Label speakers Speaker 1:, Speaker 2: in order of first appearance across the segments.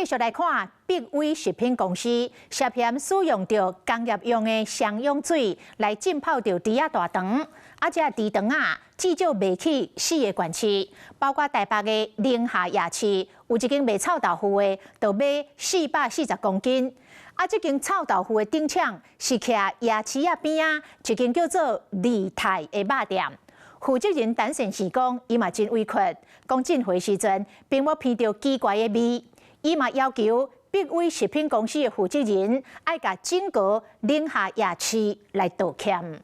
Speaker 1: 續來看，必威食品公司涉嫌使用著工業用的雙氧水來浸泡著豬仔大腸，啊，這豬腸仔至少賣去四个縣市，包括台北的寧夏夜市，有一間賣臭豆腐的，就買440公斤。啊，這間臭豆腐的頂廠是徛夜市仔邊仔一間叫做利泰的肉店。負責人陳先生講，伊嘛真委屈，講進貨時陣並無聞著奇怪的味，伊嘛要求必威食品公司的負責人愛共整個寧夏夜市來道歉。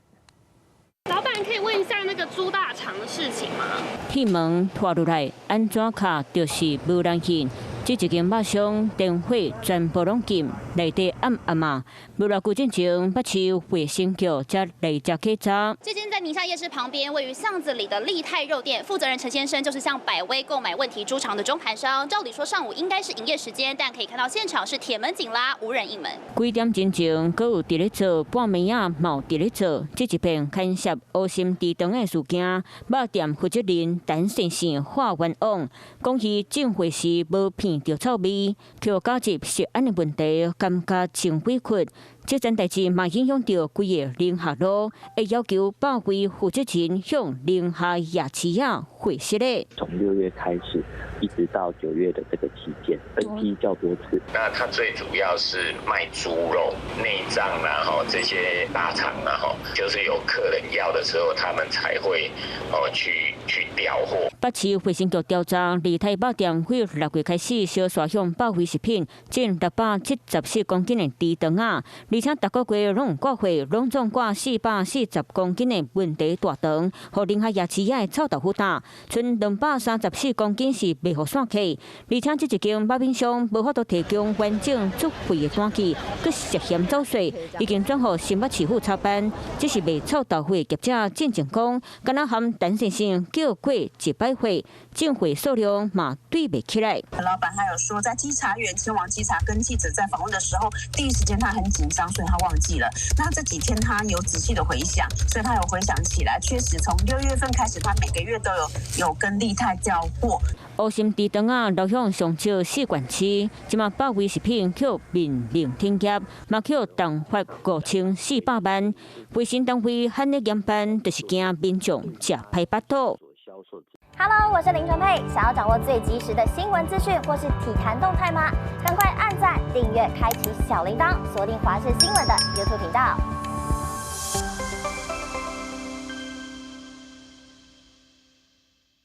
Speaker 2: 老闆，可以問一下那個豬大腸的事情嗎？
Speaker 3: 鐵門拖落來，按怎敲就是無人應。這一間肉商電火全部攏禁，內底暗暗啊。無偌久進前，北市衛生局才來遮檢查。
Speaker 4: 這間在寧夏夜市旁邊，位於巷子裡的利泰肉店，負責人陳先生就是向百威購買問題豬腸的中盤商。照理說上午應該是營業時間，但可以看到現場是鐵門緊拉，無人應門。
Speaker 3: 幾點鐘前，閣有佇咧做，半暝仔嘛有佇咧做。這一片牽涉烏心豬腸的事件，肉店負責人陳先生喊冤枉，講伊進貨時無聞著臭味，予加入食安的問題，感覺真委屈。這件代誌嘛影響著規个寧夏路，會要求百威負責人向寧夏夜市仔解釋咧。
Speaker 5: 從6月開始，一直到9月的這個期間，分批較多次。
Speaker 6: 那它最主要是賣豬肉、內臟啦，吼這些大腸啦，吼，就是有客人要的時候，他們才會哦去調貨。
Speaker 3: 北市衛生局調查，利泰肉店佇6月開始，相續向百威食品進674公斤的豬腸仔，而且逐個月攏有掛貨，攏總掛440公斤的問題大腸，予寧夏夜市仔的臭豆腐擔，賰234公斤是賣予散客，而且這一間肉品商無法度提供完整出貨的單據，閣涉嫌走稅，已經轉予新北市府查辦。這是賣臭豆腐的業者進前講，敢若含陳先生叫過一擺貨，進貨數量嘛對袂起來。
Speaker 7: 老闆還有說，在稽查員前往稽查跟記者在訪問的時候，第一時間他很緊張，所以他忘記了。那這幾天他有仔細的回想，所以他有回想起來，確實從6月份開始，他每個月都有跟利泰調貨。
Speaker 3: 烏心豬腸仔流向上少四縣市，這馬百威食品予命令停業，嘛予重罰5400萬。衛生單位喊咧嚴辦，就是驚民眾食歹腹肚。
Speaker 8: Hello，我是林純佩。想要掌握最及時的新聞資訊或是體壇動態嗎？趕快按讚、訂閱、開啟小鈴鐺，鎖定華視新聞的 YouTube 頻道。